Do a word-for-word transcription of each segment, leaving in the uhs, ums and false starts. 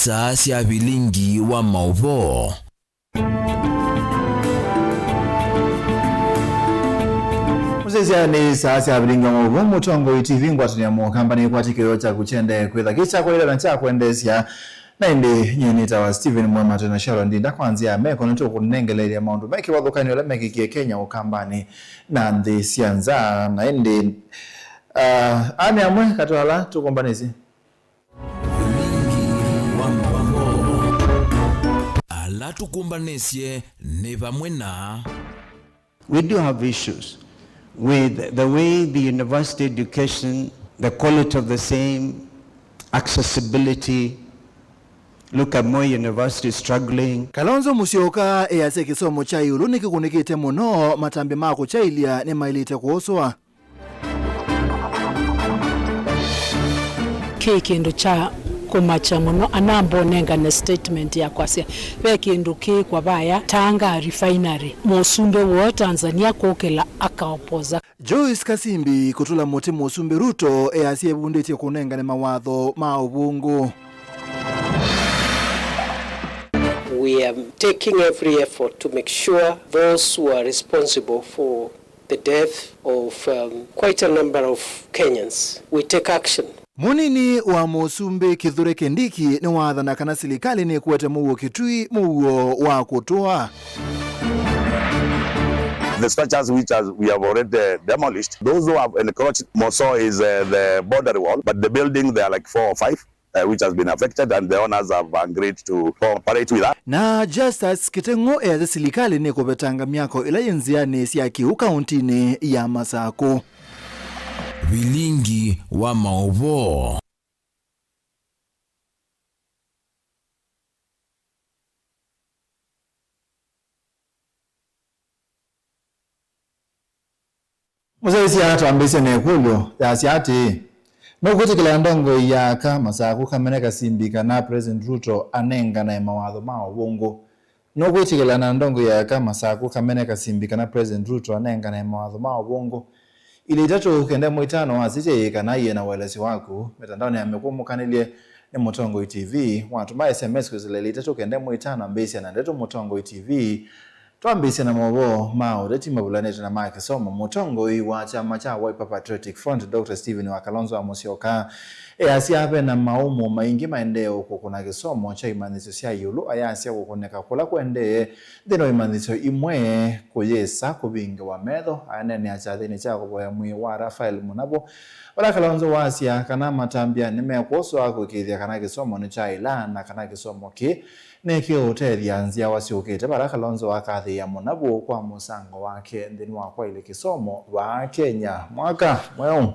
Saa sya vilingi wa maũvoo. Mũsyaĩĩsya, nĩ saa sya vilingi wa maũvoo. Mũtongoi T V ngwatanĩo ya Mũkamba nĩkwatya kĩthĩo kyaku kyendee kwĩtha kĩ kya kwaĩle na kya kwendeesya. Na ĩndĩ nyie nĩtawa Stephen Mwema, twĩ na Sharon Ndinda. Kwa nzĩa ya meko nĩtũkũnengeleelya maũndũ me kĩvathũkany'o ala mekĩkie Kenya, Ũkambanĩ na nthĩ sya nza. Na ĩndĩ, ah, aa nĩ amwe katĩ wa ala tũkũmbanĩsye. Vilingi wa maũvoo. Ala tũkũmbanĩsye nĩ vamwe na. We do have issues with the way the university education, the quality of the same, accessibility. Look at Moi University struggling. Kalonzo Musyoka easya kĩsomo kya ĩũlũ nĩkĩkunĩkĩte mũno, matambya ma kũkyaĩlya nĩmaĩlĩte kũoswa. Kĩ kĩndũ kya kũmakya mũno, anamba ũnengane statement ya kwasya ve kĩndũ kĩĩkwa vaya Tanga refinery. Mũsumbĩ woo Tanzania kũkĩla akaopoza. Joyce Kasimbi kũtũla mũtĩ Mũsumbĩ Ruto easya evundĩtye kũnengane mawatho ma ũvũngũ. We are taking every effort to make sure those who are responsible for the death of, um, quite a number of Kenyans, we take action. Mũnini wa Mũsumbĩ Kithure Kindiki nĩwaathana kana silikalĩ nĩkũete mũuo Kitui mũuo wa kũtũa. The structures which has, we have already, uh, demolished, those who have encroached more so is, uh, the boundary wall, but the building, there are like four or five, uh, which has been affected, and the owners have agreed to cooperate with us. Na Justus Kiteng'ũ easya silikalĩ nĩkũvetanga myako ĩla yĩ nzĩanĩ sya kĩu kaũntinĩ ya Masakũ. Vilingi wa maũvoo. Mũsyaĩĩsya, twambĩĩsye na ĩkũlyo yasya atĩĩ, nũkwĩtĩkĩla ndongoi ya aka Masakũ Kamene Kasimbi kana President Ruto anenganae mawatho ma ũvũngũ? Nũkwĩtĩkĩla na ndongoi ya aka Masakũ Kamene Kasimbi kana President Ruto anenganae mawatho ma ũvũngũ? Ilĩ itatũ kenda ĩmwe itano wasisya ĩĩ kana iĩ na ũelesyo waku. Mĩtandaonĩ ya mĩkũmũkanĩlye nĩ Mũtongoi T V. Watũma S M S kwĩsĩla ilĩ itatũ kenda ĩmwe itano ambĩĩsya na ndeto Mũtongoi T V. Twambĩĩsya na maũvoo ma ũteti mavulanĩte na ma kĩsomo. Mũtongoi wa kyama kya Wiper Patriotic Front, Doctor Stephen wa Kalonzo wa Musyoka, easya ve na maũmũ maingĩ maendee ũkũkũna kĩsomo kya imanyĩsyo sya ĩũlũ, ayasya kũkũnĩka kũla kũendee nthĩnĩ wa imanyĩsyo imwe kũyĩsa kũvingĩwa metho. Aneenea kyathĩnĩ kya kũvoya mwĩĩ wa Raphael Mũnavũ, vala Kalonzo wasya kana matambya nĩmekwoswa kũĩkĩĩthya kana kĩsomo nĩkyaĩla na kana kĩsomo kĩĩ nĩkĩũtethya nzyawa syũkĩte, vala Kalonzo akathĩĩa Mũnavũ kwa mũsango wake nthĩnĩ wa kwaĩlya kĩsomo vaa Kenya mwaka mweũ.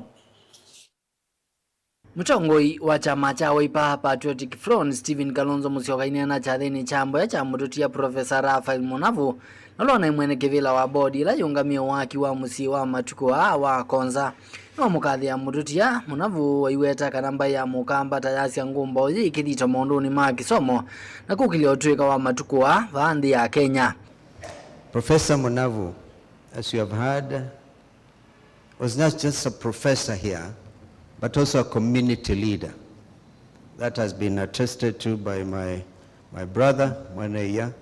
Mũtongoi wa kyama kya Wiper Patriotic Front, Stephen Kalonzo Musyoka, aineena kyathĩnĩ kya mboya kya mũtũtia Professor Raphael Mũnavũ, nũlonai mwene kĩvĩla wa bodi ĩla yĩũngamĩe waki wa mũsyĩ wa matukũ aa wa Konza. Nĩwamũkathĩa mũtũtia. Mũnavũ waiweta kana mbaĩ ya Mũkamba ta yasya ngũmbaũ yĩ kĩthito maũndũnĩ ma kĩsomo na kũkĩlya ũtũĩka wa matukũ aa vaa nthĩ ya Kenya. Professor Mũnavũ, as you have heard, was not just a professor here, but also a community leader. That has been attested to by my, my brother, Mwaneia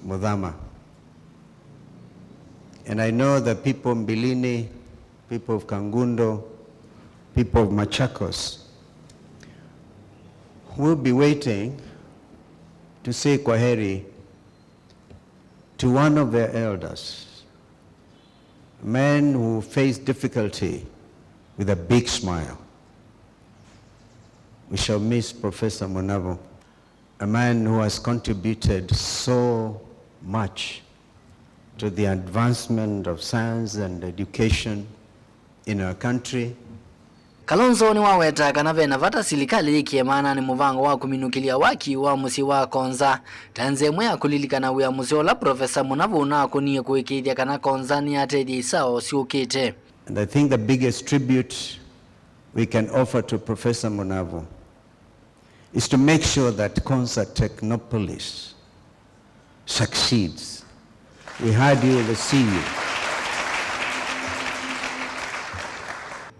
Muthama. And I know the people of Mbilini, people of Kangundo, people of Machakos will be waiting to say kwaheri to one of their elders, men who face difficulty with a big smile. We shall miss Professor Mũnavũ, a man who has contributed so much to the advancement of science and education in our country. Kalonzo nĩwaweta kana ve na vata silikalĩ yĩkĩe maananĩ mũvango wa kũminũkĩlya waki wa mũsyĩ wa Konza ta nzĩa ĩmwe ya kũlilikana wĩa mũseo ũla Profesa Mũnavũ ũnakũnie kũĩkĩĩthya kana Konza nĩyatethya isaũ syũkĩte. And I think the biggest tribute we can offer to Professor Mũnavũ is to make sure that Konza Technopolis succeeds. We heard you, we see you.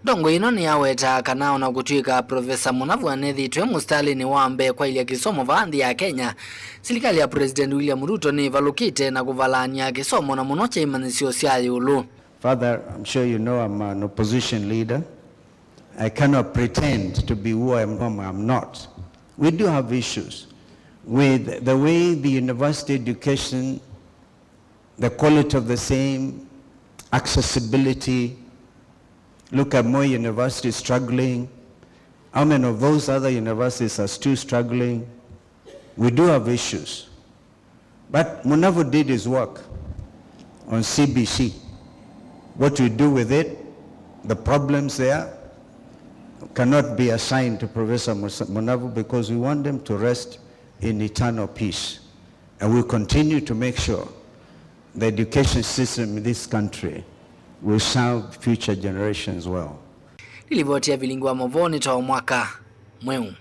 Ndongoi ĩno nĩyawetaa kana o na kũtw'ĩka Professor Mũnavu anethĩĩtwe mũsitalĩnĩ wa mbee kwaĩlya kĩsomo vaa nthĩ ya Kenya, silikalĩ ya President William Ruto nĩĩvalũkĩte na kũvalaany'a kĩsomo, na mũno kya imanyĩsyo sya ĩũlũ. Father, I'm sure you know I'm an opposition leader. I cannot pretend to be who I'm, whom I'm not. We do have issues with the way the university education, the quality of the same, accessibility. Look at Moi University struggling. How many of those other universities are still struggling? We do have issues. But Munavu did his work on C B C. What we do with it, the problems there, cannot be assigned to Professor Musa-, Munavu, because we want them to rest in eternal peace. And we continue to make sure the education system in this country will serve future generations well. Nĩ livoti ya Vilingi wa Mavoo nĩ ta o mwaka mweũ.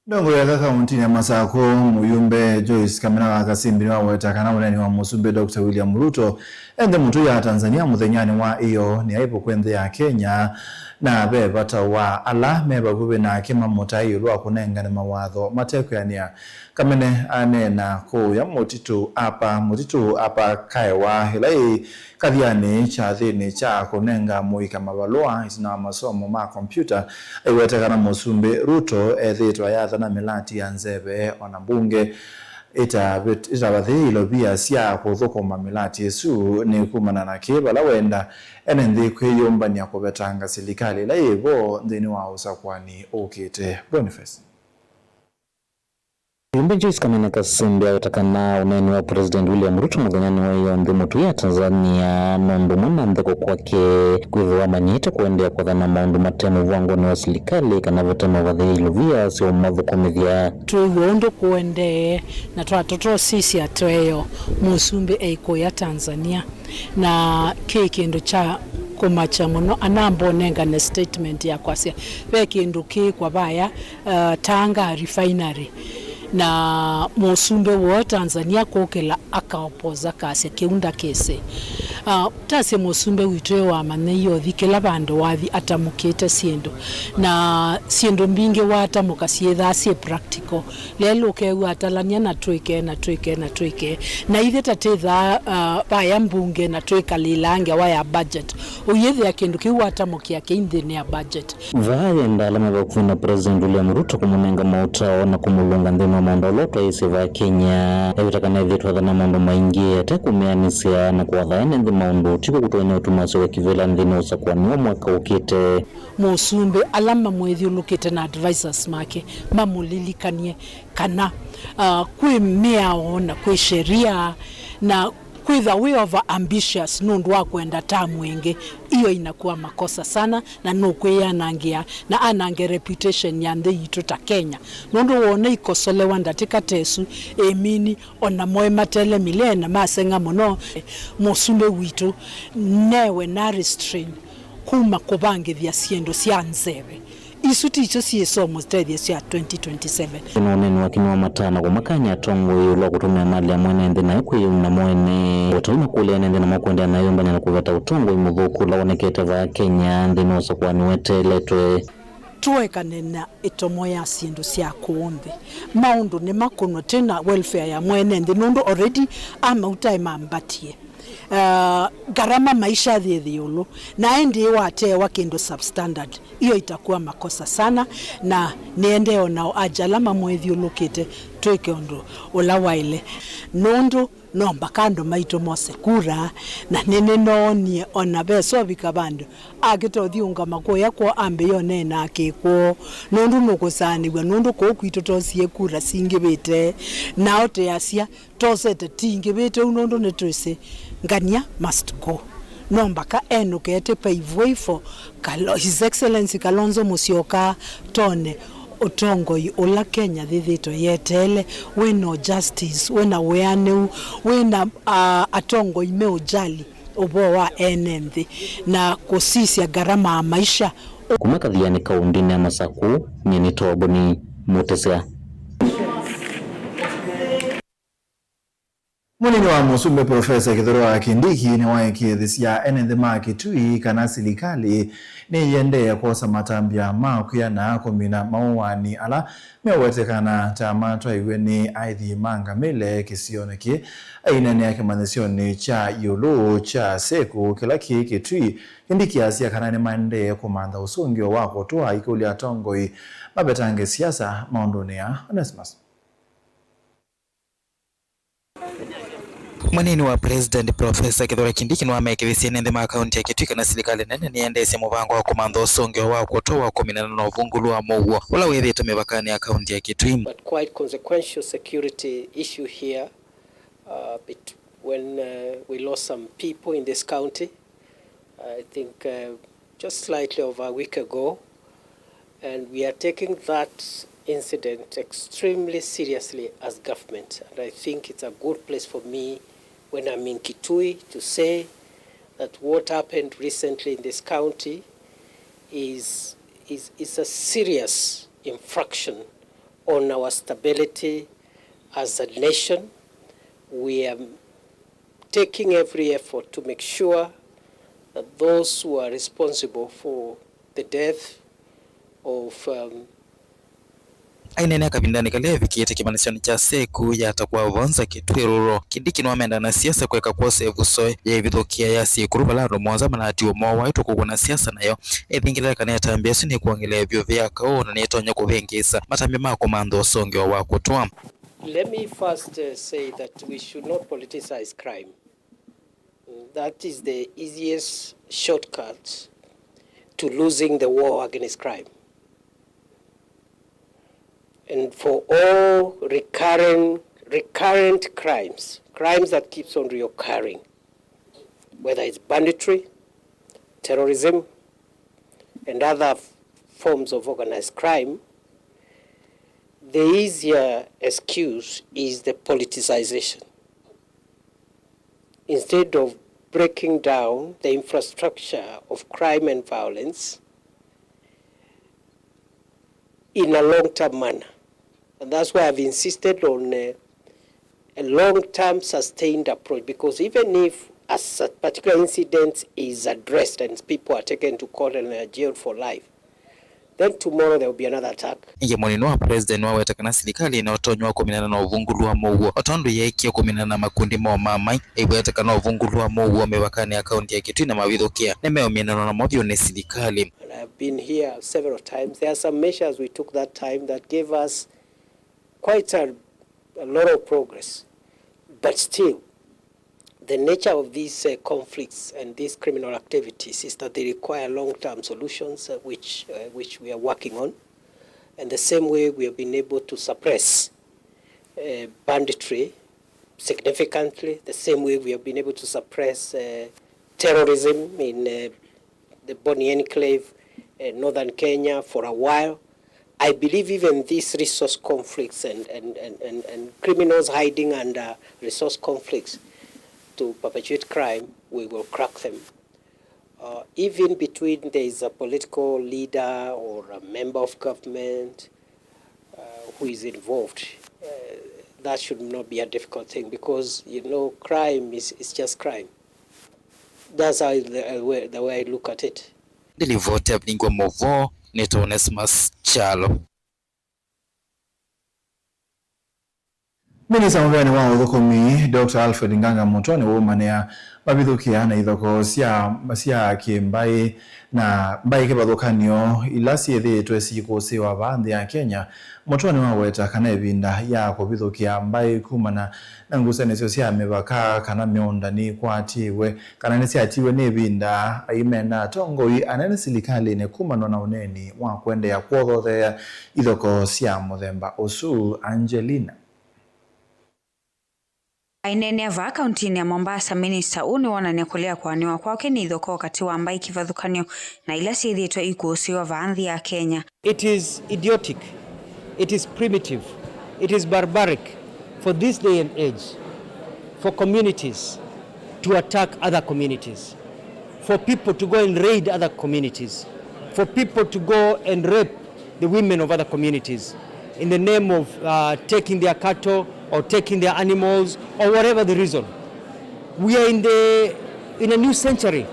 Ndongoi aka kaũntĩnĩ ya Masakũ, mũyumbe Joyce Kamena wa Kasimbi nĩwaweta kana ũneeni wa mũsumbĩ Doctor William Ruto e nthĩ mũtũi ya Tanzania mũthenyanĩ wa ĩyoo nĩ aĩvu kwĩ nthĩ ya Kenya, na ve vata wa ala me vakuvĩ nake mamũtae ĩũlũ wa kũnengane mawatho matekwĩanĩa. Kamene aneena kũũya mũtitũ Apa, mũtitũ Apa Kaewa, ĩla yĩ kathianĩ kya nthĩnĩ kya kũnenga mũika mavalũa ĩtina wa masomo ma kompyuta, aiweta kana Mũsumbĩ Ruto ethĩĩtwe ayathana mĩlati ya nzeve, o na mbunge ĩtavĩt-, ĩtavathĩĩe ilovia sya kũthũkũma mĩlati ĩsu nĩ kumana na kĩ vala wenda ene nthĩ kwĩyũmbany'a kũvetanga silikalĩ ĩla yĩ vo nthĩnĩ wa ũsakũani ũkĩte. Boniface. Mũyumbe Joyce Kamene Kasimbi aweta kana ũneeni wa President William Ruto mũthenyanĩ wa ĩyoo nthĩ mũtũi ya Tanzania nĩ ũndũ ũmwe na ntheko kwake, kwĩthĩwa amanyĩte kũendeea kwathana maũndũ mate mũvangonĩ wa silikalĩ kana vate mavathĩĩe ilovia sya ũmathũkũmĩthya. Twĩw'a ũndũ kũendee na twatata ũsisya tweeo mũsumbĩ eikũya Tanzania. Na kĩ kĩndũ kya kũmakya mũno, anamba ũnengane statement ya kwasya ve kĩndũ kĩĩkwa vaya, uh, Tanga refinery, na mũsumbĩ woo Tanzania kũkĩla akaopoza akasya kĩu ndakĩsĩ. Uh, tasye mũsumbĩ witũ ĩ wamanyĩie ũthi kĩla vandũ wathi atamũkĩte syĩndũ, na syĩndũ mbingĩ watamũka syĩthaa syĩ practical. Lelũ ũkew'a atalany'a na twĩke, na twĩke, na twĩke. Na ithyĩ ta twĩthaa, uh, vaya mbunge na twĩkalĩlaa ngewa ya budget, ũyĩthĩa kĩndũ kĩu watamũkĩa kĩi nthĩnĩ ya budget. Vaa yenda ala me vakuvĩ na President William Ruto kũmũnenga maũtao na kũmũlũnga nthĩnĩ wa maũndũ ala ũtwaĩĩsye vaa Kenya. Ewĩta kana ĩthĩĩtwe athana maũndũ maingĩ ate kũmĩanĩsya na kũatha ene nthĩ maũndũ, tiko kũtwaĩna ũtumasyo wa kĩvĩla nthĩnĩ wa ũsakũani wa mwaka ũkĩte. Mũsumbĩ ala mamwĩthyũlũkĩte na advisors make mamũlilikany'e kana, uh, kwĩ mĩao na kwĩ sheria, na kwĩtha wĩ over ambitious nũndũ wa kwenda tamu ĩngĩ, iyo inakuwa makosa sana, na nũkwĩyanangĩa na anange reputation ya nthĩ yitũ ta Kenya, nũndũ wona ikosolewa ndatĩka ta ĩsu ĩmini, ona moĩ matele milee na maseng'a mũno. Mũsumbĩ witũ newe na restrain kuma kũvangĩthya syĩndũ sya nzeve. Isu tikyo syĩsoo mũtethyo sya twenty twenty-seven. Ĩno ũneeni wake nĩwamatana kũmakany'a atongoi ĩũlũ wa kũtũmĩa mali ya mwene nthĩ nayo kwĩyumya mwene. Ũtau na kũlea ene nthĩ namo kũendeea na ĩyũmbany'a na kũveta ũtongoi mũthũku ũla wonekete vaa Kenya nthĩnĩ wa ũsakũani weteeletwe. Tũekane na ĩtomo ya syĩndũ sya kũũ nthĩ. Maũndũ nĩmakũnwa twĩ na welfare ya mwene nthĩ, nũndũ already amauta ĩmambatie. Uh, gharama maisha yĩ ĩũlũ, na ĩndĩ watewa kĩndũ substandard, iyo itakuwa makosa sana, na nĩendee o nao aja ala mamwĩthyũlũkĩte twĩke ũndũ ũla waĩle, nũndũ no mbaka andũ maitũ mose kura, na nĩnĩnoonie ona ve sovika vandũ akĩta ũthiũngama kũya kwoo ambĩĩa ũneenaa kĩkwoo, nũndũ nũkũsaanĩw'a, nũndũ kũũ kwitũ tosie kura singĩvĩte, nao teasya tosete tingĩvĩte ũu, nũndũ nĩtwĩsĩ ngania must go. No mbaka enũke ete pave way for Kalo-, His Excellency Kalonzo Musyoka, tone ũtongoi ũla Kenya yĩthĩĩtwe yeteele, wĩna justice, wĩna wĩanĩu, wĩna, ah, atongoi meũjali ũvoo wa ene nthĩ na kũsisya gharama ya maisha. Kuma Kathiani kaũndĩnĩ ya Masakũ, nyie nĩ Toboni Mũtĩsya. Mũnini wa mũsumbĩ Profesa Kithure wa Kindiki nĩwaĩkĩĩthĩsya ene nthĩ ma Kitui kana silikalĩ nĩyĩendee kwosa matambya ma kwĩana kũmina maũaani ala meũwetekana ta matwaiwe nĩ aithi ma ngamĩle kĩsionĩ kĩĩ. Aineenea kĩmanyĩsyonĩ kya ĩũlũ kya Seku kĩla kĩ Kitui, Kindiki asya kana nĩmaendee kũmantha ũsũngĩo wa kũtũa ikũlya atongoi mavetange siasa maũndũnĩ aa. Onesmus. Mũnini wa President Profesa Kithure Kindiki nĩwamekĩthisye ene nthĩ ma kaunti ya Kitui kana silikalĩ nene nĩyendeesye mũvango wa kũmantha ũsũngĩo wa kũtũa wa kũminana na ũvungũlu wa mũuo ũla wĩthĩĩtwe mĩvakanĩ ya kaunti ya Kitui. But quite consequential security issue here, uh, bet-, when, uh, we lost some people in this county, I think, uh, just slightly over a week ago, and we are taking that incident extremely seriously as government. And I think it's a good place for me when I'm in Kitui to say that what happened recently in this county is, is, is a serious infraction on our stability as a nation. We are taking every effort to make sure that those who are responsible for the death of, um, Aineenea kavindanĩ kalea evikĩte kĩmanyĩsyonĩ kya Seku ya Takwavonza Kitui Rural, Kindiki nĩwamenda ana siasa kweka kwosa ĩvuso ya ĩvithũkĩa ya syĩkũlũ vala andũ mũonza manatiwe mooaĩtwe kũkw'a na siasa nayo. Ethingĩlĩla kana ĩtambya ĩsu nĩkwongeleea vyũ vĩa kaũ na nĩtonya kũvĩngĩĩsa matambya ma kũmantha ũsũngĩo wa kũtũa. Let me first, uh, say that we should not politicize crime. That is the easiest shortcut to losing the war against crime. And for all recurrent, recurrent crimes, crimes that keeps on reoccurring, whether it's banditry, terrorism, and other f-, forms of organized crime, the easier excuse is the politicization. Instead of breaking down the infrastructure of crime and violence in a long-term manner. And that's why I've insisted on, uh, a long-term sustained approach, because even if a s-, particular incident is addressed and people are taken to court and they are jailed for life, then tomorrow there will be another attack. Ĩngĩ mũnini wa president nĩwaweta kana silikalĩ ĩna ũtonyi wa kũminana na ũvungũlu wa mũuo, o tondũ yeekie kũminana na makundi ma ũmaamai, ĩiweta kana ũvungũlu wa mũuo mĩvakanĩ ya kaunti ya Kitui na Mavithũkĩa nĩmeũminanwa namo vyũ nĩ silikalĩ. And I've been here several times. There are some measures we took that time that gave us quite a, a lot of progress. But still, the nature of these, uh, conflicts and these criminal activities is that they require long-term solutions, uh, which, uh, which we are working on. And the same way we have been able to suppress, uh, banditry significantly, the same way we have been able to suppress, uh, terrorism in, uh, the Bonny Enclave, uh, northern Kenya for a while. I believe even these resource conflicts and, and, and, and, and criminals hiding under resource conflicts to perpetuate crime, we will crack them. Uh, even between there is a political leader or a member of government, uh, who is involved, uh, that should not be a difficult thing because, you know, crime is, is just crime. That's how the, uh, way, the way I look at it. Ndilivoti ya Vilingi wa Mauvoo, nĩtawa Onesmus Kyalo. Minista mũvĩanĩ wa ũthũkũmi, Doctor Alfred Nganga Mũtwa nĩwaumanĩa mavithũkĩa na ithokoo sya, sya kĩmbaĩ na mbaĩ kĩvathũkany'o ila syĩthĩĩtwe siikũsĩĩwa vaa nthĩ ya Kenya. Mũtwa nĩwaweta kana ĩvinda ya kũvithũkĩa mbaĩ kumana na ngusanĩsyo sya mĩvaka kana mĩũnda nĩkwatĩĩwe kana nĩsyatiwe nĩ ĩvinda, aimena atongoi anene silikalĩnĩ kumanwa na ũneeni wa kũendeea kwothotheea ithokoo sya mũthemba ũsu. Angelina. Aineenea vaa kauntinĩ ya Mombasa, minista ũũ nĩwonany'a kũlea kũanĩwa kwake nĩ ithokoo katĩ wa mbaĩ kĩvathũkany'o na ila syĩthĩĩtwe ikũsĩĩwa vaa nthĩ ya Kenya. It is idiotic, it is primitive, it is barbaric for this day and age for communities to attack other communities, for people to go and raid other communities, for people to go and rape the women of other communities in the name of, uh, taking their cattle, or taking their animals or whatever the reason. We are in the, in a new century.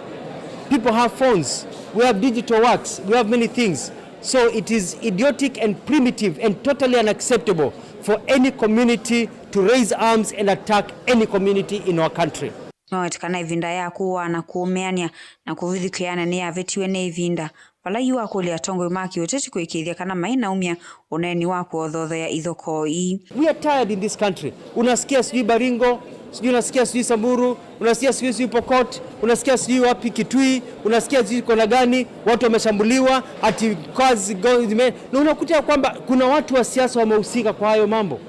People have phones, we have digital works, we have many things. So it is idiotic and primitive and totally unacceptable for any community to raise arms and attack any community in our country. Nĩwaweta kana ĩvinda ya kũaa na kũũmĩanĩa na kũvithũkĩana nĩyavĩtiwe nĩ ĩvinda, vala yu wakũlya atongoi ma kĩũteti kũĩkĩĩthya kana mainaumya ũneeni wa kũothoothea ithokoo ii. We are tired in this country. Unasikia sijui Baringo, sijui unasikia sijui Samburu, unasikia sijui sijui Pokot, unasikia sijui wapi Kitui, unasikia sijui kona gani watu wameshambuliwa, ati kazi go-, zime-, na unakuta ya kwamba kuna watu wa siasa wamehusika kwa hayo mambo.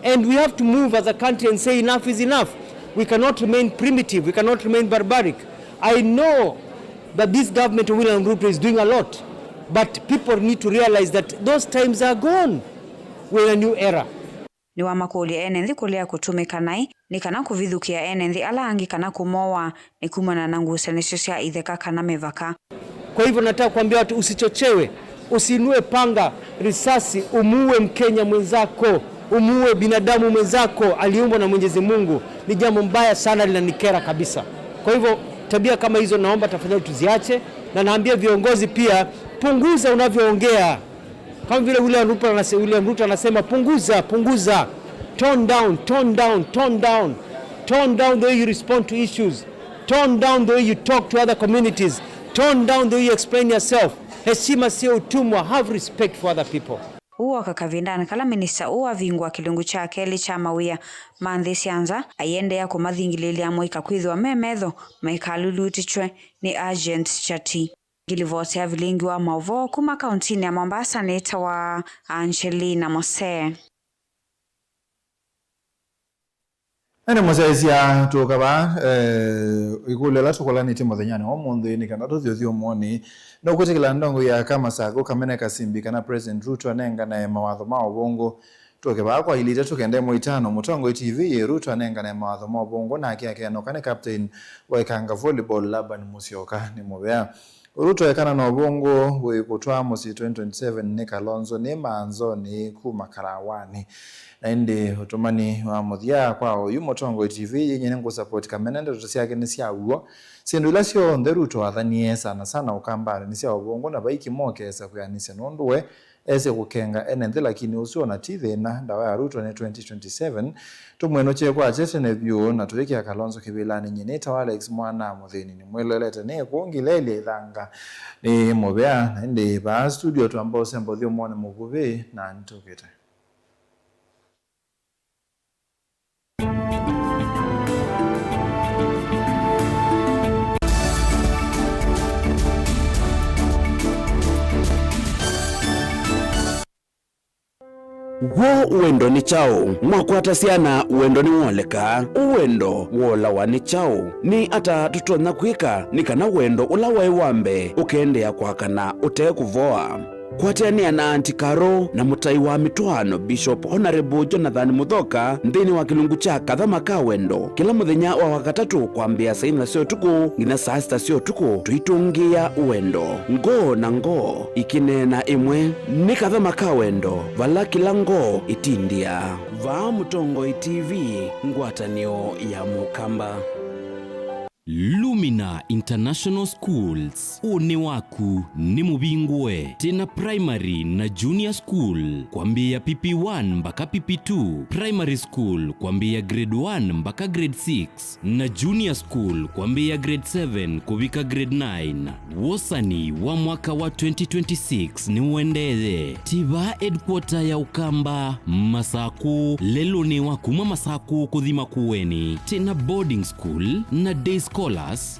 And we have to move as a country and say enough is enough. We cannot remain primitive, we cannot remain barbaric. I know that this government of William Ruto is doing a lot, but people need to realize that those times are gone. We're in a new era. Nĩwamakũlya ene nthĩ kũlea kũtũmĩka naĩ nĩ kana kũvithũkĩa ene nthĩ ala angĩ kana kũmowa nĩ kumana na ngusanĩsyo sya itheka kana mĩvaka. Kwa hivyo nataka kuambia watu, usichochewe, usiinue panga, risasi, umuue Mkenya mwenzako, umuue binadamu mwenzako aliumbwa na Mwenyezi Mungu. Ni jambo mbaya sana, linanikera kabisa. Kwa hivyo tabia kama hizo naomba tafadhali tuziache, na naambia viongozi pia, punguza unavyoongea. Kama vile William Ruto anase-, William Ruto anasema, "Punguza, punguza. Tone down, tone down, tone down. Tone down the way you respond to issues. Tone down the way you talk to other communities. Tone down the way you explain yourself." Heshima sio utumwa. Have respect for other people. Ũu woka kavindanĩ kala minista ũũ wavingũa kĩlungu kya kelĩ kya mawĩa ma nthĩ sya nza, aiendeea kũmathingilĩĩlya amũika kwĩthĩwa me metho maikalulutĩtw'e nĩ agent kyati. Ngilivoti ya vilingi wa maũvoo kuma kauntinĩ ya Mombasa nĩtawa Angelina Mose. Ene mũsyaĩĩsya tũka vaa, eh, ĩkũlyo ĩla tũkũlanĩtye mũthenyanĩ wa ũmũnthĩ nĩ kana tũthi ũthyũmũonĩ. Nũkwĩtĩkĩla ndongo ya Kamasaku Kamene Kasimbi kana President Ruto anenganae mawatho ma ũvũngũ? Tũke vaa kwa ilĩ itatũ kenda ĩmwe itano, Mũtongoi T V, Ruto anenganae mawatho ma ũvũngũ nake akeanũka nĩ captain wa Ikanga Volleyball Laban Musyoka nĩ mũvea. Ruto ekana na ũvũngũ wĩ kũtwaa mũsyĩ twenty twenty-seven nĩ Kalonzo nĩ maanzonĩ kuma Karawanĩ. Na ĩndĩ ũtũmani wa mũthya kwa oyu Mũtongoi T V yĩnyie nĩ ngũsupport Kamene, ndeto syake nĩ sya w'o. Syĩndũ ila syonthe Ruto athanie sana sana Ũkambanĩ nĩ sya ũvũngũ na vai kĩmo kesa kwĩanĩsya nũndũ we ese kũkenga ene nthĩ, lakini ũsu ona ti thĩna. Ndawa ya Ruto nĩ twenty twenty-seven. Tũmwĩnũkye kwakya tene vyũ na tũĩkĩa Kalonzo kĩvĩlanĩ. Nyie nĩtawa Alex Mwana Mũthĩni, nĩmwĩlelete nĩ kũũ Ngileli ĩthanga nĩ mũvea. Na ĩndĩ vaa studio twamba ũsemba ũthyũmũonĩ mũkuvĩ na nĩtũkĩte. W'o wendo nĩ kyaũ? Mwakwata syana, wendo nĩwoleka? Wendo wolawa nĩ kyaũ? Nĩ ata tũtonya kwĩka nĩ kana wendo ũla waĩ wa mbee ũkeendeea kwakana ũte kũvoa? Kwatĩanĩa na Aunty Carol na mũtai wa mĩtwaano, Bishop Honourable Jonathan Mũthoka, nthĩnĩ wa kĩlungu kya Kathama ka Wendo, kĩla mũthenya wa Wakatatũ kwambĩĩa saa inya sya ũtukũ nginya saa sita sya ũtukũ, tũitũngĩĩa wendo, ngoo na ngoo ikĩneena ĩmwe. Nĩ Kathama ka Wendo, vala kĩla ngoo ĩtindĩaa. Vaa Mũtongoi T V, ngwatanĩo ya Mũkamba. Lumina International Schools, ũnĩ waku nĩ mũvingũe. Twĩ na primary na junior school kwambĩĩa P P one mbaka P P two, primary school kwambĩĩa grade one mbaka grade six, na junior school kwambĩĩa grade seven kũvika grade nine. Wosani wa mwaka wa twenty twenty-six nĩũendeeye. Twĩ vaa headquarter ya Ũkamba, Masakũ, lelũnĩ wa kuma Masakũ kũthi Makueni. Twĩ na boarding school na day scholars.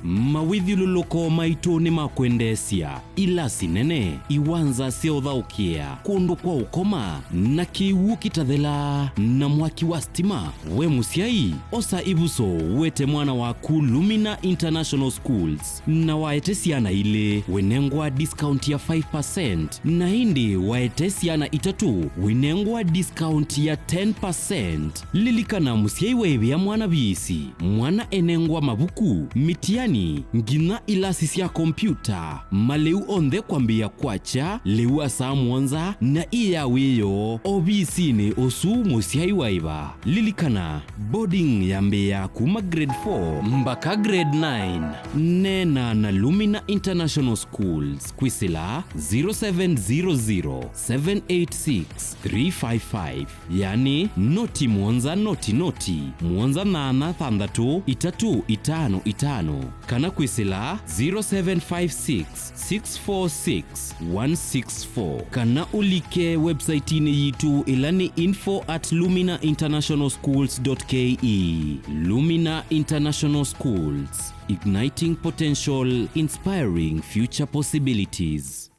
Mawĩthyũlũlũko maitũ nĩ ma kwendeesya, ilasi nene, iwanza sya ũthaũkĩa, kũndũ kwa ũkoma, na kĩw'ũ kĩtathelaa, na mwaki wa stima. We mũsyai, osa ĩvuso, wete mwana waku Lumina International Schools, na waete syana ilĩ, wĩnengwa discount ya five percent, na ĩndĩ waete syana itatũ, wĩnengwa discount ya ten percent. Lilikana, mũsyai weĩvĩa mwana viisi, mwana enengwa mavuku, Mĩtiani, nginya ilasi sya kompiuta, malĩu onthe kwambĩĩa kwakya lĩu wa saa mũonza na ĩ ya wĩoo ovisinĩ ũsu mũsyai wa ĩva. Lilikana, boarding yambĩĩa kuma grade four mbaka grade nine. Neena na Lumina International Schools kwĩsĩla zero seven zero zero, seven eight six, three five five, yani noti mũonza noti noti, mũonza nana thanthatũ itatũ itano itano, kana kwĩsĩla zero seven five six, six four six, one six four, kana ũlike website-inĩ yitũ ĩla nĩ info at lumina international schools dot K E. Lumina International Schools, igniting potential, inspiring future possibilities.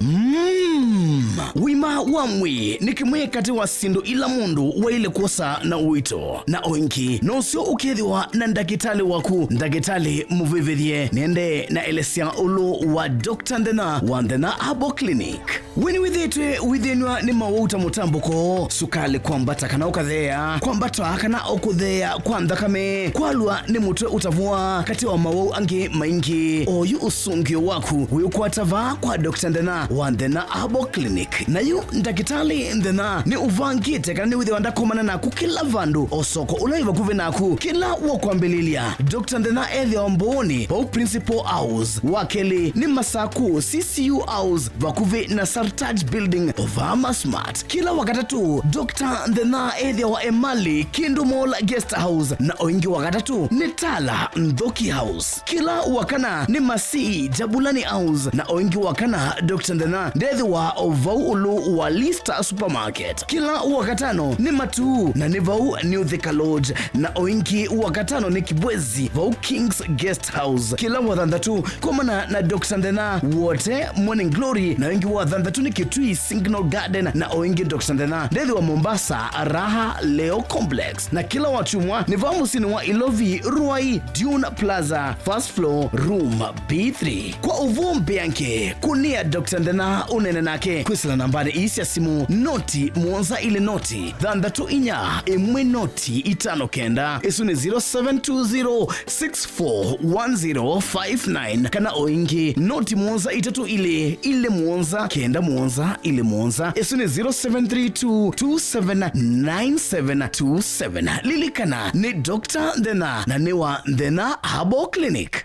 Mm. Ũima wa mwĩĩ nĩ kĩmwe katĩ wa syĩndũ ila mũndũ waĩle kwosa na ũito, na o ĩngĩ no syo ũkethĩwa na ndakĩtalĩ waku. Ndakĩtalĩ mũvĩvĩthye nĩendee na elesya ũlũ wa Doctor Nthĩna wa Nthĩna Herbal Clinic. We nĩwĩthĩĩtwe wĩthĩnw'a nĩ mawau ta mũtambũko, sukalĩ kwambata kana ũkatheea, kwambata kana ũkũtheea kwa nthakame, kwalwa nĩ mũtwe ũtavũa, katĩ wa mawau angĩ maingĩ? Oyu ũsũngĩo waku wĩũkwata vaa kwa Doctor Nthĩna wa Nthĩna Herbal Clinic. Na yu ndakĩtalĩ Nthĩna nĩ ũvangĩte kana nĩwĩthĩwa ndakomana naku kĩla vandũ, o soko ũla wĩ vakuvĩ naku, kĩla wa kwambĩlĩlya. Doctor Nthĩna ethĩawa Mbooni, vau Principal House. Wa kelĩ nĩ Masaku, C C U House, vakuvĩ na Sartaj Building, o vaa Masmart. Kĩla Wakatatũ, Doctor Nthĩna ethĩawa Emali, Kindu Mall Guest House, na o ĩngĩ Wakatatũ nĩ Tala, Nthoki House. Kĩla Wakana nĩ Masii, Jabulani House, na o ĩngĩ Wakana, Doctor Nthĩna ndethĩwa o vau ũlũ wa Lista Supermarket. Kĩla Wakatano nĩ Matuu, na nĩ vau New Thika Lodge. Na o ĩngĩ Wakatano nĩ Kibwezi, vau King's Guest House. Kĩla Wathanthatũ, komana na Doctor Nthĩna Wote Morning Glory, na o ĩngĩ Wathanthatũ nĩ Kitui Signal Garden, na o ĩngĩ Doctor Nthĩna ndethĩwa Mombasa, Raha Leo Complex. Na kĩla Wakyumwa nĩ vaa mũsyĩnĩ wa Ilovi, Ruai, Dune Plaza, first floor, room B three. Kwa ũvoo mbeange, kũnĩa Doctor Nthĩna ũneene nake kwĩsĩla nambanĩ ii sya simũ, noti mũonza ilĩ noti, thanthatũ inya, ĩmwe noti itano kenda. Ĩsu nĩ zero seven two zero, six four one zero five nine, kana o ĩngĩ, noti mũonza itatũ ilĩ, ilĩ mũonza, kenda mũonza, ilĩ mũonza. Ĩsu nĩ zero seven three two, two seven nine seven two seven. Lilikana, nĩ Doctor Nthĩna, na nĩ wa Nthĩna Herbal Clinic.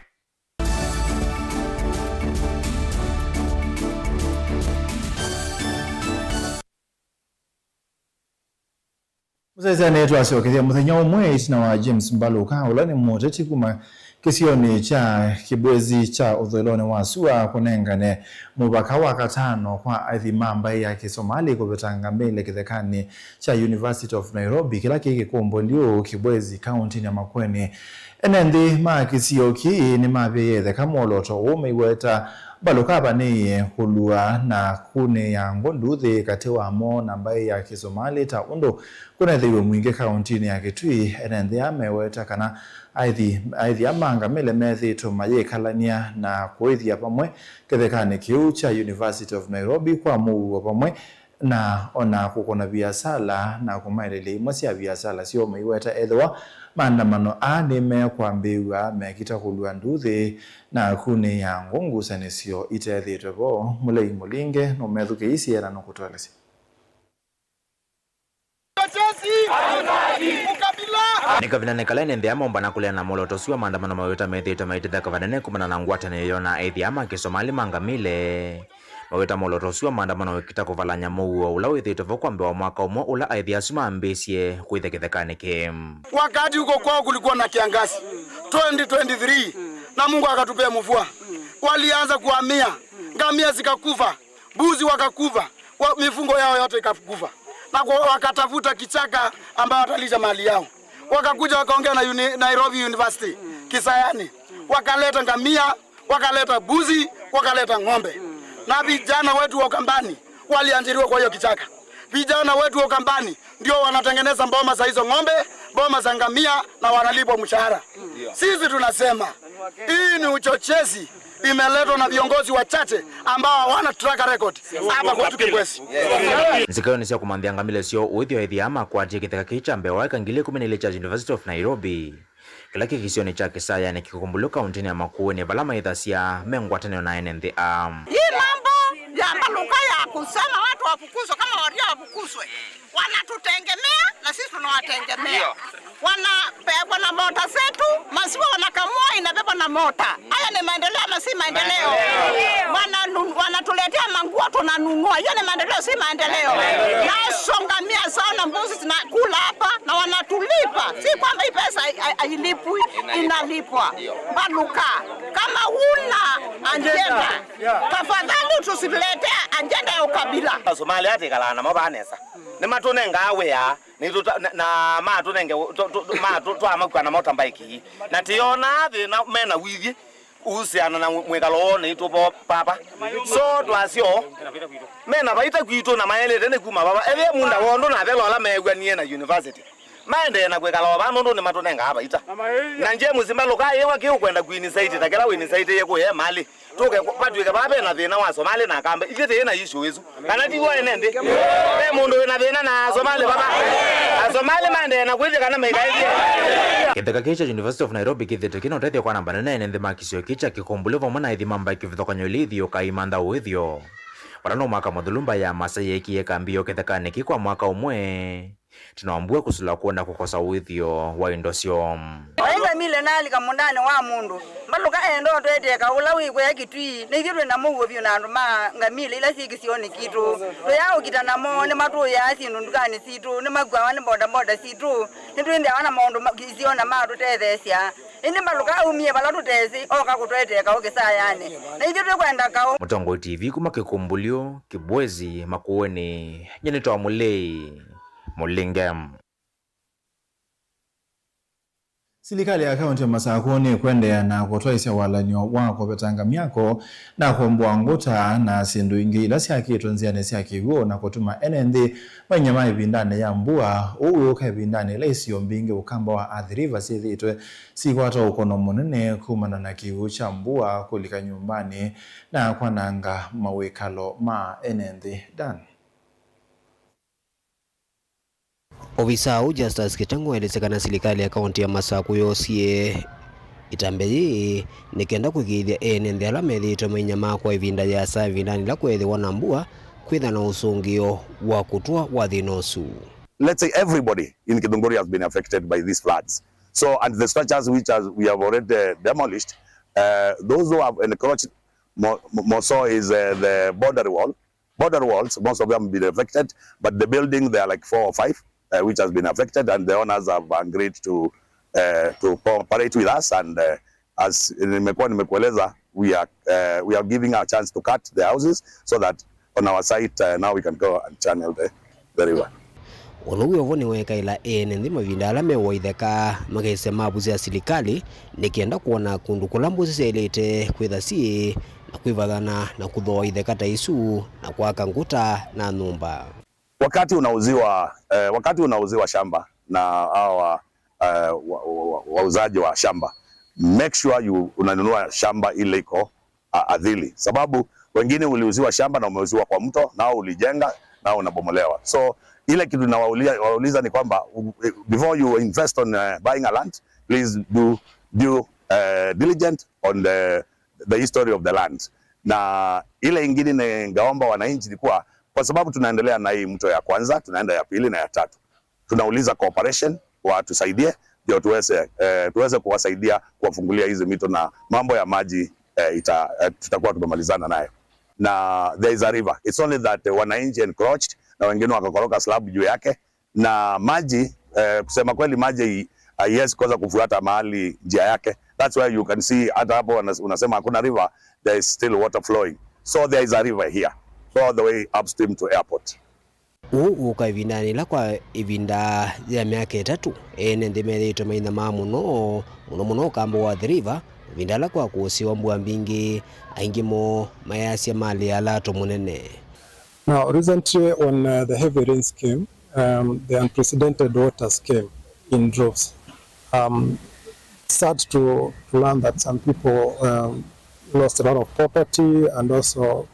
Mũsyaĩĩsya, nĩtwasyokethya mũthenya ũmwe ĩtina wa James Mbaluka, ũla nĩ mũteti kuma kĩsionĩ kya Kibwezi kya ũthũĩlonĩ wa sua, kũnengane mũvaka wa katano kwa aithi ma mbaĩ ya Kĩsomali kũvĩta Ngamĩle kĩthekanĩ kya University of Nairobi, kĩla kĩ Kĩkũmbũ Ndiũ, Kibwezi, kaũntĩnĩ ya Makueni. Ene nthĩ ma kĩsio kĩĩ nĩmavĩie ĩtheka mwolooto ũũ maiweta Mbaluka avanĩĩe kũlua na kunĩĩa ngũ nduthĩ katĩ wamo na mbaĩ ya Kĩsomali ta ũndũ kũnethĩiwe mwingĩ kaũntĩnĩ ya Kitui. Ene nthĩ aa meweta kana aithi, aithi aa ma ngamĩle methĩĩtwe mayĩkalany'a na kũĩthya vamwe kĩthekanĩ kĩu kya University of Nairobi kwa mũuo vamwe na o na kũkũna viasala na kũmaĩlĩlya imwe sya viasala syoo, maiweta ethĩwa maandamano aa nĩmekwambĩĩw'a mekita kũlua nduthĩ na kunĩĩa ngũ ngusanĩsyo itethĩĩtwe vo. Mũlei Mũlinge nũmethukĩĩisye na nũkũtũelesya. Nĩ kavindanĩ kala ene nthĩ aa maũmbana kũleana na mwolooto ũsu wa maandamano mawĩta methĩĩtwe maitetheka vanene kumana na ngwatanĩo yoo na aithi aa ma Kĩsomali ma ngamĩle. Mawĩta mwolooto ũsu wa maandamano wĩkĩta kũvalany'a mũuo ũla wĩthĩĩtwe vo kwambĩwa mwaka ũmwe ũla aithi asu mambĩĩsye kũĩthya kĩthekanĩ kĩĩ. Wakati huko kwao kulikuwa na kiangazi twenty twenty-three, na Mungu akatupea mvua. Walianza kuhamia, ngamia zikakufa, mbuzi wakakufa, wa, mifugo yao yote ikakufa, na kwa, wakatafuta kichaka ambao watalisha mali yao. Wakakuja wakaongea na uni, Nairobi University Kisayani, wakaleta ngamia, wakaleta mbuzi, wakaleta ng'ombe, na vijana wetu wa Ukambani waliajiriwa kwa hiyo kichaka. Vijana wetu wa Ukambani ndio wanatengeneza mboma za hizo ng'ombe, mboma za ngamia, na wanalipwa mshahara. Sisi tunasema hii ni uchochezi imeletwa na viongozi wachache ambao hawana track record hapa kwetu Kibwezi. Nzika yoo nĩ sya kũmanthĩa ngamĩle syoo ũĩthyo aithi aa makwatie kĩtheka kĩĩ kya mbee wa eka ngili ĩkũmi na ilĩ kya University of Nairobi. Kĩla kĩ kĩsionĩ kya Kĩsayanĩ Kĩkũmbũlyo kaũntĩnĩ ya Makueni, vala maĩthasya me ngwatanĩo na ene nthĩ aa. Hii mambo ya Mbaluka ya kusema watu wafukuzwe kama walio wafukuzwe, wanatutegemea na sisi tunawategemea. Ndio. Wana, pe-, wana mota zetu, maziwa wanakamua inabebwa na mota. Haya ni maendeleo ama si maendeleo? Maendeleo. Wananu-, wanatuletea manguo tunanunua. Hiyo ni maendeleo, si maendeleo? Nazo ngamia zao na mbuzi zinakula hapa na wanatulipa. Si kwamba hii pesa hai-, hai-, hailipwi, inalipwa. Mbaluka, kama huna ajenda, tafadhali tusiletee ajenda ya ukabila. Asomalia atikalaa namo vanesa. Nĩmatũnengaa wĩa, nĩtũta-, na, na matũnenge, tũ-, tũ-, tũ-, matu-, twamakw'a na motorbike ii. Na tĩonaa thĩna mena wĩthĩ ũhusiana na mwĩkalo woo naitũ vo papa. So twasyo, mena vaita kwitũ na maelete nĩ kuma vava. Ethĩe munda wondũ na avela ala meew'anie na university. Maendee na kwĩkala o vaa nũndũ nĩmatũnengaa vaita. Na James Mbaluka ĩwa kĩ ũkwenda kuinitiate ta kĩla wĩinitiatĩie kũya malĩ. Tũke ku-, vatw'ĩke vaa ve na thĩna wa Somali na Akamba. Ithyĩ tĩĩ na issue ĩsu. Kana ti w'o ene nthĩ? Ve mũndũ wĩ na thĩna na Asomali vava? Asomali maendee na kwĩthĩa kana maikaĩthye. Kĩtheka kĩĩ kya University of Nairobi kĩthĩtwe kĩna ũtethyo kwa namba nene ene nthĩ ma kĩsio kĩĩ kya Kĩkũmbũlyo vamwe na ĩthima mbaĩ kĩvathũkany'o ila ithiũũkaa imantha ũĩthyo. Vala no mwaka mũthũlu mbaĩ ya Maasai yeekie kambi yoo kĩthekanĩ kĩĩ kwa mwaka ũmwe. Tino wa mbua kũsũla kwona kũkosa ũĩthyo wa indo syoo. Oĩ ngamĩle nalika mũndanĩ wa mũndũ. Mbaluka enda ũtwetee kaũ ũla wĩkwea Kitui, na ithyĩ twĩ na mũuo vyũ na andũ ma ngamĩle ila syĩ kĩsionĩ kitũ. Tũyaa ũkita namo, nĩmatũĩaa syĩndũ ndukanĩ sitũ, nĩmakuawa nĩ bodaboda sitũ, nĩtwĩthĩawa na maũndũ ma-, isionĩ matũtetheesya. Ĩndĩ Mbaluka aumie vala tũtesĩ, oka kũtwetee kaũ kĩsayanĩ. Na ithyĩ twĩkwenda kaũ. Mũtongoi T V kuma Kĩkũmbũlyo, Kĩbwezi, Makueni, nyie nĩtawa Mũlei Mũlinge. Silikalĩ ya kaũntĩ ya Masakũ nĩkwendea na kũtwaĩsya walany'o wa kũvetanga myako na kũmbũa ngũta na syĩndũ ingĩ ila syakĩtwe nzĩanĩ sya kĩw'ũ na kũtuma ene nthĩ mainyama ĩvindanĩ ya mbua. Ũu wĩũka ĩvindanĩ ĩla isio mbingĩ ũkamba wa Athi River syĩthĩĩtwe sikwata ũkono mũnene kumana na kĩw'ũ kya mbua kũlika nyũmbanĩ na kwananga mawĩkalo ma ene nthĩ. Dan. Ovisaa ũũ Justus Kĩteng'ũ aelesya kana silikalĩ ya kaũntĩ ya Masakũ yoosie ĩtambya yĩĩ nĩ kenda kũĩkĩĩthya ene nthĩ ala methĩĩtwe mainyamaa kwa ĩvinda yĩasa ĩvindanĩ ĩla kweethĩwa na mbua kwĩtha na ũsũngĩo wa kũtũa wa thĩna ũsu. Let's say everybody in Githunguri has been affected by these floods. So, and the structures which has, we have already, uh, demolished, uh, those who have encroached more, more so is, uh, the boundary wall. Border walls, most of them have been affected, but the building, there are like four or five, uh, which has been affected, and the owners have agreed to, uh, to cooperate with us, and, uh, as nimekuwa nimekueleza, we are, uh, we are giving a chance to cut the houses so that on our site, uh, now we can go and channel the, the river. Ũndũ wĩ o vo nĩweekaĩla ene nthĩ mavinda ala meũa itheka makaisye mavu sya silikalĩ nĩ kenda kwona kũndũ kũla mbũsĩ syaĩlĩte kwĩtha syĩ na kwĩvathana na kũthooa itheka ta isu na kwaka ngũta na nyũmba. Wakati unauziwa, eh, wakati unauziwa shamba na hawa, eh, wa, wa, wa, wauzaji wa shamba, make sure you unanunua shamba ile iko a-, adhili, sababu wengine uliuziwa shamba na umeuziwa kwa mto, nao ulijenga, nao unabomolewa. So ile kitu nawaulia-, wauliza ni kwamba, u-, before you invest on, uh, buying a land, please do due, uh, diligent on the, the history of the land. Na ile ingine ningeomba wananchi ni kuwa, kwa sababu tunaendelea na hii mto ya kwanza, tunaenda ya pili na ya tatu, tunauliza cooperation watusaidie ndio tuweze, eh, tuweze kuwasaidia kuwafungulia hizi mito na mambo ya maji, eh, ita-, eh, tutakuwa tumemalizana nayo. Na there is a river. It's only that, eh, wananchi encroached na wengine wakakoroga slab juu yake. Na maji, eh, kusema kweli maji hai-, haiwezi kosa kufuata mahali njia yake. That's why you can see hata hapo wana-, unasema hakuna river, there is still water flowing. So there is a river here. So all the way upstream to airport. Ũu ũũka ĩvindanĩ yĩla kwa ĩvinda ya myaka ĩtatũ, ene nthĩ methĩĩtwe mainyamaa mũno, mũno mũno ũkamba wa Athi River, ĩvinda yĩla kwa kũsĩwa mbua mbingĩ, aingĩ moo mayasya malĩ ya lato mũnene. Now, recently when, uh, the heavy rains came, um, the unprecedented waters came in droves. Um, sad to, to learn that some people, um, lost a lot of property, and also,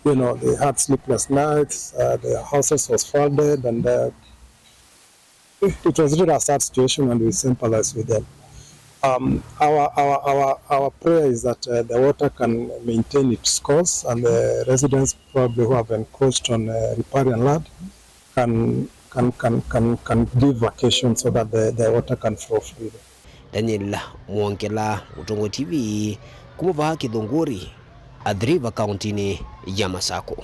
you know, they had sleepless nights, uh, their houses was flooded, and, uh, it, it was really a sad situation, and we sympathize with them. Um, our, our, our, our prayer is that uh, the water can maintain its course, and the residents probably who have encroached on uh, riparian land can, can, can, can, can give vacation so that the, the water can flow freely. Daniel Mwongela, Mũtongoi T V, kuma vaa Kĩthũngũri, Athi River, kauntinĩ ya Masakũ.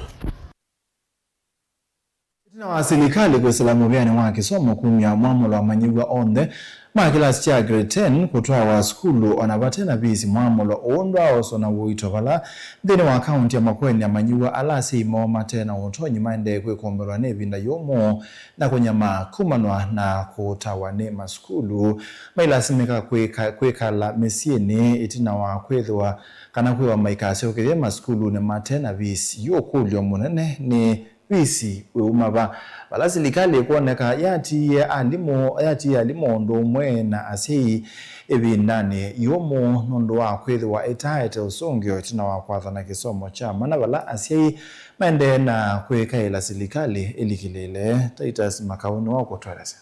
Ĩtina wa silikalĩ kwĩsĩla mũvĩanĩ wa kĩsomo kumya mwamũlo amanyĩw'a onthe ma kĩlasi kya grade ten kũtwawa sukulu o na vate na visi, mwamũlo ũũ ndwaaoswa na ũito vala nthĩnĩ wa kaunti ya Makueni amanyĩw'a ala asyai moo mate na ũtonyi maendee kwĩkũmbĩlwa nĩ ĩvinda yũmũ na kũnyamaa kumanwa na kũtawa nĩ masukulu. Mailasimĩka kwĩka-, kwĩkala mĩsyĩnĩ ĩtina wa kwĩthĩwa kana kwĩwa maikasyokethye masukulunĩ mate na visi. Yu ũkũlyo mũnene nĩ visi wĩuma va? Vala silikalĩ ĩkwoneka yatiie alimũ, yatiie alimũ ũndũ ũmwe na asyai ĩvindanĩ yũmũ nũndũ wa kwĩthĩwa ĩtaete ũsũngĩo ĩtina wa kwathana kĩsomo kya mana, vala asyai maendee na kwĩkaĩla silikalĩ ĩlikĩlĩĩle. Titus Makau nĩwe ũkũtũelesya.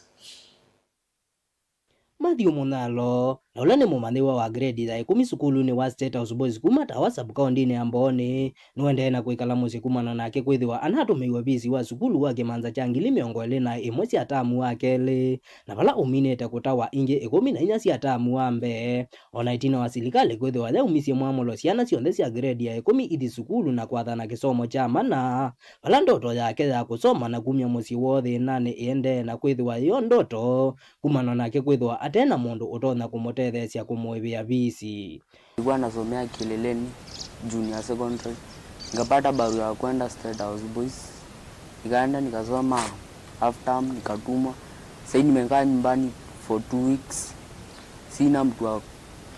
Matthew Mũnyalo, na ũla nĩ mũmanyĩw'a wa grade ya ĩkũmi sukulunĩ wa State House Boys kuma Tawa sub-kaũntĩnĩ ya Mbooni, nũendee na kwĩkala mũsyĩ kumana nake kwĩthĩwa anatũmĩiwe visi wa sukulu wa kĩmanza kya ngili mĩongo ĩlĩ na ĩmwe sya tamu wa kelĩ, na vala ũminĩte kũtawa ingĩ ĩkũmi na inya sya tamu wa mbee, o na ĩtina wa silikalĩ kwĩthĩwa yaumisye mwamũlo syana syonthe sya grade ya ĩkũmi ithi sukulu na kwathana kĩsomo kya mana, vala ndoto yake ya kũsoma na kumya mũsyĩ woo thĩnanĩ ĩendee na kwĩthĩwa yĩyo ndoto, kumana nake kwĩthĩwa ate na mũndũ ũtonya kũmũtetheesya kũmũĩvĩa visi. Nilikuwa nasomea Kileleni Junior Secondary, nikapata barua ya kwenda State House Boys, nikaenda nikasoma half term, nikatumwa. Sahii nimekaa nyumbani for two weeks, sina mtu wa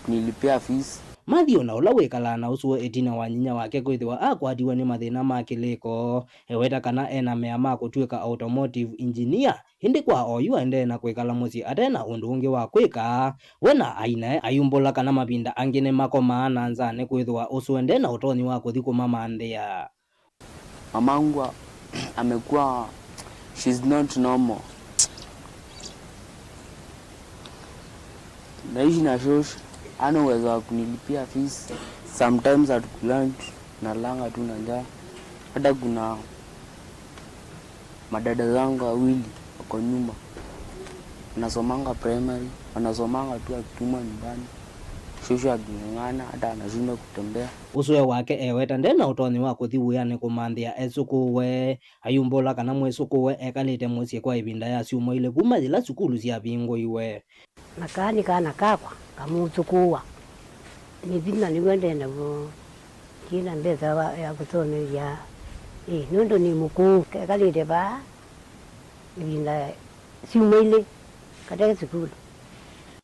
kunilipia fees. Matthew, na ũla wĩkalaa na ũsũe ĩtina wa nyinya wake kwĩthĩwa akwatiwe nĩ mathĩna ma kĩlĩko, eweta kana ena mea ma kũtw'ĩka automotive engineer, ĩndĩ kwa oyu aendee na kwĩkala mũsyĩ ate na ũndũ ũngĩ wa kwĩka. We na ainae ayumbũla kana mavinda angĩ nĩmakomaa na nzanĩ kwĩthĩwa ũsũe nde na ũtonyi wa kũthi kũmamanthĩa. Mamangu a-, amekuwa, she's not normal. Naishi na shosh, hana uwezo wa kunilipia fees. Sometimes hatukulani, nalanga tu na njaa. Hata kuna madada zangu wawili wako nyuma, wanasomanga primary, wanasomanga tu akitumwa nyumbani, shosho aking'ang'ana, hata anashindwa kutembea. Ũsũe wake eweta nde na ũtonyi wa kũthi wĩanĩ kũmanthĩa esũkũũe. Ayumbũla kana mwĩsũkũũe ekalĩte mũsyĩ kwa ĩvinda ya syumwa ilĩ kuma yĩla sukulu syavingũiwe. Na kaa nĩ kana kakwa, ngamũsũkũũa. Nĩ vinya nĩw'o nde naw'o. Ndina mbesa wa, ya kũsomethya. Ĩ, nũndũ nĩ mũkũũ, kekalĩte vaa ĩvinda syumwa ilĩ kate sukulu.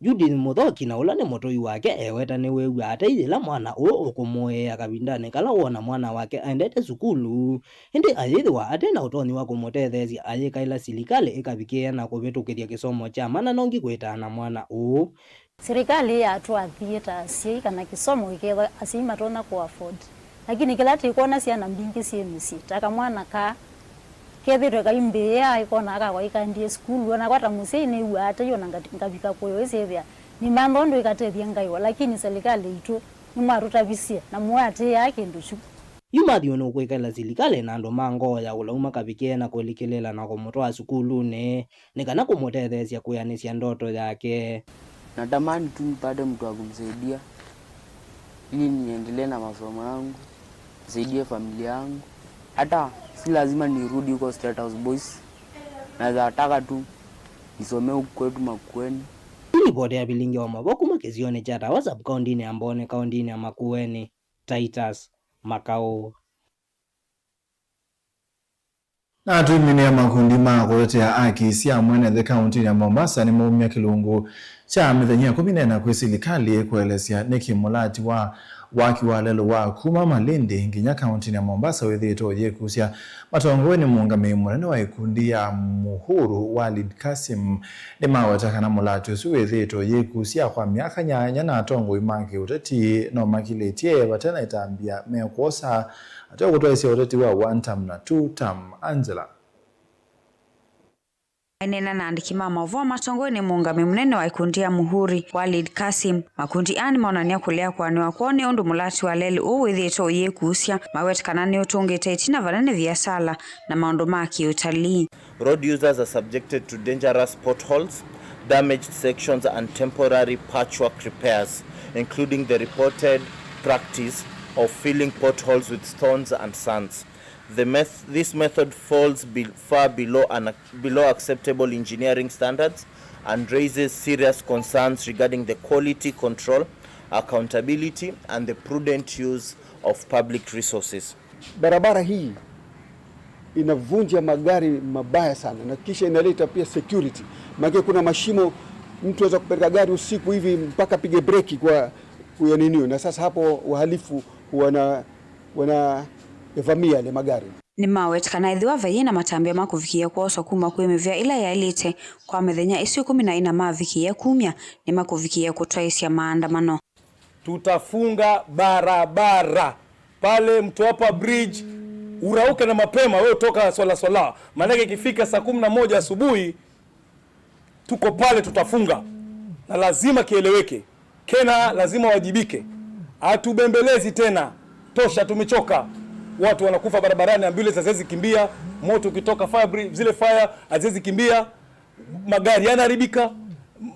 Judith Mũthoki, na ũla nĩ mũtũi wake, eweta nĩwĩw'aa ate yĩla mwana ũũ ũkũmũĩĩa kavindanĩ kala wona mwana wake aendete sukulu, ĩndĩ ayĩthĩwa ate na ũtonyi wa kũmũtetheesya ayĩkaĩla silikalĩ ĩkavikĩĩa na kũvĩtũkĩthya kĩsomo kya mana nongi kwĩtaa na mwana ũũ. Silikalĩ yatũathiĩe ta asyai kana kĩsomo kĩkethwa asyai matonya kũ afford. Lakini kĩla tĩkwona syana mbingĩ syĩ mĩsyĩ, ta kamwana kaa kethĩtwe kaimbĩĩa, ĩkona aka kwaikandie sukulu, onakwa ta mũsyai nĩw'aa ata yo na ngati-, ngavika kũyo ĩsyĩthĩa nĩmantha ũndũ ĩkatethya ngaĩwa, lakini silikalĩ itũ nĩmwatũtavisye na mũatĩĩaa kĩndũ kyu. Yu Matthew nũkwĩkaĩla silikalĩ na andũ ma ngoo ya ũlau makavikĩe na kũlikĩlĩĩla na kũmũtwaa sukulunĩ nĩ kana kũmũtetheesya kwĩanĩsya ndoto yake. Natamani tu nipate mtu wa kumsaidia ili niendelee na masomo yangu, nisaidie familia yangu. Hata si lazima nirudi huko State House Boys. Naweza taka tu nisomee huku kwetu Makueni. Nĩ livoti ya Vilingi wa Mavoo kuma kĩsionĩ kya Tawa sub-kaũntĩnĩ ya Mbooni, kaũntĩnĩ ya Makueni, Titus Makau. Na atũimĩnĩa makundi ma kũtetea aki sya mwene nthĩ kaũntĩnĩ ya Mombasa nĩmaumya kĩlungu kya mĩthenya ĩkũmi na ĩna kwĩ silikalĩ kũelesya nĩkĩ mũlati wa waki wa lelũ wa kuma Malindi nginya kaũntĩnĩ ya Mombasa wĩthĩĩtwe ũyĩkusya. Matongoew'e nĩ mũũngamĩi mũnene wa ĩkundi ya Muhuru, Walid Kasim, nĩmaweta kana mũlati ũsu wĩthĩĩtwe ũyĩkusya kwa myaka nyanya na atongoi ma kĩũteti no makilĩtye vate na ĩtambya mekwosa ate kũtwaĩsya ũteti wa one term na two term. Angela. Aineena na andĩki ma maũvoo matongoew'e nĩ mũũngamĩi mũnene wa ikundi ya Muhuri, Walid Kasim, makundi aa nĩmaonany'a kũlea kũanĩwa kwoo nĩ ũndũ mũlati wa lelũ ũũ wĩthĩĩtwe ũyĩkuusya, mawete kana nĩũtũngĩte ĩtina vanene viasala na maũndũ ma kĩũtalii. Road users are subjected to dangerous potholes, damaged sections, and temporary patchwork repairs, including the reported practice of filling potholes with stones and sands. The meth- this method falls be- far below an below acceptable engineering standards and raises serious concerns regarding the quality control, accountability, and the prudent use of public resources. Barabara hii inavunja magari mabaya sana, na kisha inaleta pia security. Maana kuna mashimo, mtu aweza kupeleka gari usiku hivi mpaka pige breki kwa kuya ninio, na sasa hapo wahalifu wana wanavamia yale magari. Nĩmaweta kana ethĩwa vaiĩ na matambya ma kũvikĩĩa kwosa kuma kwĩ mĩvĩa ĩla yaĩlĩte kwa mĩthenya ĩsu ĩkũmi na ĩna mavikĩĩa kumya, nĩmakũvikĩĩa kũtwaĩsya maandamano. Tutafunga barabara pale Mtwapa Bridge, urauke na mapema, wewe utoka Swala Swala, maanake ikifika saa kumi na moja asubuhi tuko pale, tutafunga, na lazima kieleweke. Kena lazima wajibike, hatubembelezi tena, tosha, tumechoka. Watu wanakufa barabarani, ambulance haziwezi kimbia, moto ukitoka fire bri- zile fire haziwezi kimbia, magari yanaharibika, m-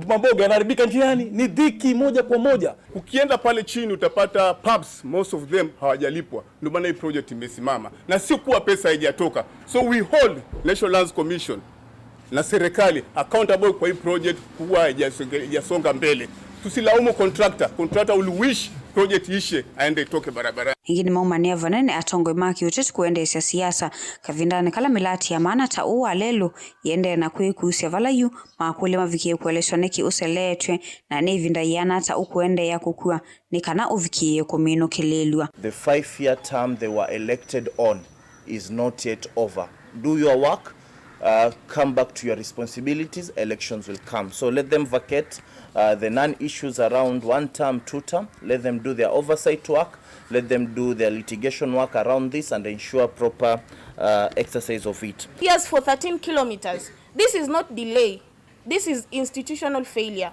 maboga yanaharibika njiani. Ni dhiki moja kwa moja. Ukienda pale chini utapata pubs, most of them hawajalipwa, ndio maana hii project imesimama, na sio kuwa pesa haijatoka. So we hold National Lands Commission na serikali accountable kwa hii project kuwa haijasonge- haijasonga mbele. Tusilaumu contractor. Contractor will wish project ishe, aende itoke barabarani. Ĩngĩ nĩmaumanĩa vanene atongoi ma kĩũteti kũendeesya siasa kavindanĩ kala mĩlati ya maana ta ũũ wa lelũ yĩendee na kwĩkuusya vala yu makũlya mavikĩe kũeleswa nĩkĩ ũseleetw'e na nĩ ĩvinda yĩana ata ũkũendeea kũkua nĩ kana ũvikĩĩe kũminũkĩlĩĩlw'a. The five-year term they were elected on is not yet over. Do your work, uh, come back to your responsibilities, elections will come. So let them vacate, uh, the non-issues around one term, two term. Let them do their oversight work, let them do their litigation work around this and ensure proper, uh, exercise of it. Years for thirteen kilometers. This is not delay. This is institutional failure.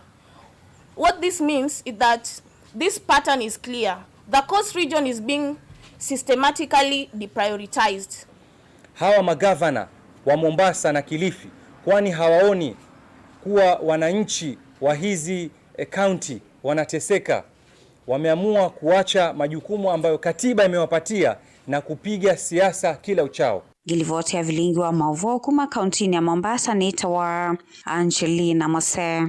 What this means is that this pattern is clear. The coast region is being systematically deprioritized. Hawa magavana wa Mombasa na Kilifi, kwani hawaoni kuwa wananchi wa hizi, eh, kaunti wanateseka? Wameamua kuacha majukumu ambayo katiba imewapatia na kupiga siasa kila uchao. Ngilivoti ya vilingi wa maũvoo kuma kauntinĩ ya Mombasa nĩtawa Angelina Mose.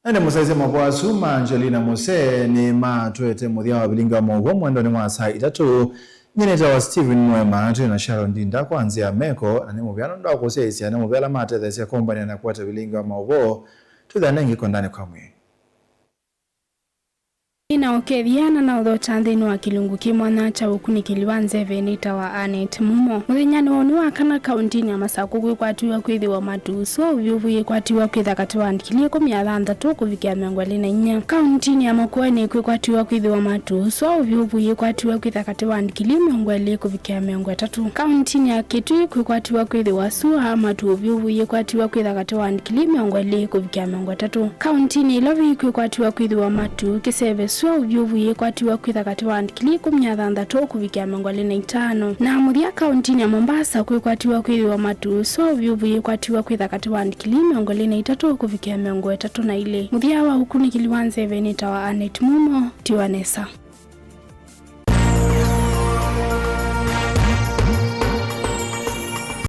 Na nĩ mũsyaĩĩsya maũvoo asu ma Angelina Mose nĩ matwete mũthya wa vilingi wa maũvoo mwendonĩ wa saa itatũ. Nyie nĩtawa Stephen Mwema, twĩ na Sharon Ndinda kwa nzĩa ya meko, na nĩ mũvea nũndũ wa kũsyaĩĩsya nĩ mũvea ala matetheesya kũmbany'a na kũete vilingi wa maũvoo. Twĩthĩane ĩngĩ kwendanĩ kwa mwĩĩ. Nĩ na ũkethya na na ũthokya nthĩnĩ wa kĩlungu kĩ mwanya kya ũkunĩkĩli wa nzeve nĩtawa Annet Mumo. Mũthenyanĩ wa ũnĩ wa kana kauntinĩ ya Masakũ kwĩkwatiw'a kwĩthĩwa matu ũsu wa ũvyũvu yĩkwatiw'a kwĩtha katĩ wa ndikilii ĩkũmi na thanthatũ kũvikĩa mĩongo ĩlĩ na inya. Kauntinĩ ya Makueni kwĩkwatiw'a kwĩthĩwa matu ũsu wa ũvyũvu yĩkwatiw'a kwĩtha katĩ wa ndikilii mĩongo ĩlĩ kũvikĩa mĩongo ĩtatũ. Kauntinĩ ya Kitui kwĩkwatiw'a kwĩthĩwa sua matu ũvyũvu yĩkwatiw'a kwĩtha katĩ wa ndikilii mĩongo ĩlĩ kũvikĩa mĩongo ĩtatũ. Kauntinĩ ya Ilovi kwĩkwatiw'a kwĩthĩwa matu kĩseve sua ũvyũvu yĩkwatiw'a kwĩtha katĩ wa ndikilii ĩkũmi na thanthatũ kũvikĩa mĩongo ĩlĩ na itano. Na mũthya kauntinĩ ya Mombasa kwĩkwatiw'a kwĩthĩwa matu sua ũvyũvu yĩkwatiw'a kwĩtha katĩ wa ndikilii mĩongo ĩlĩ na itatũ kũvikĩa mĩongo ĩtatũ na ilĩ. Mũthya wa ũkunĩkĩli wa nzeve nĩtawa Annet Mumo, tiwa nesa.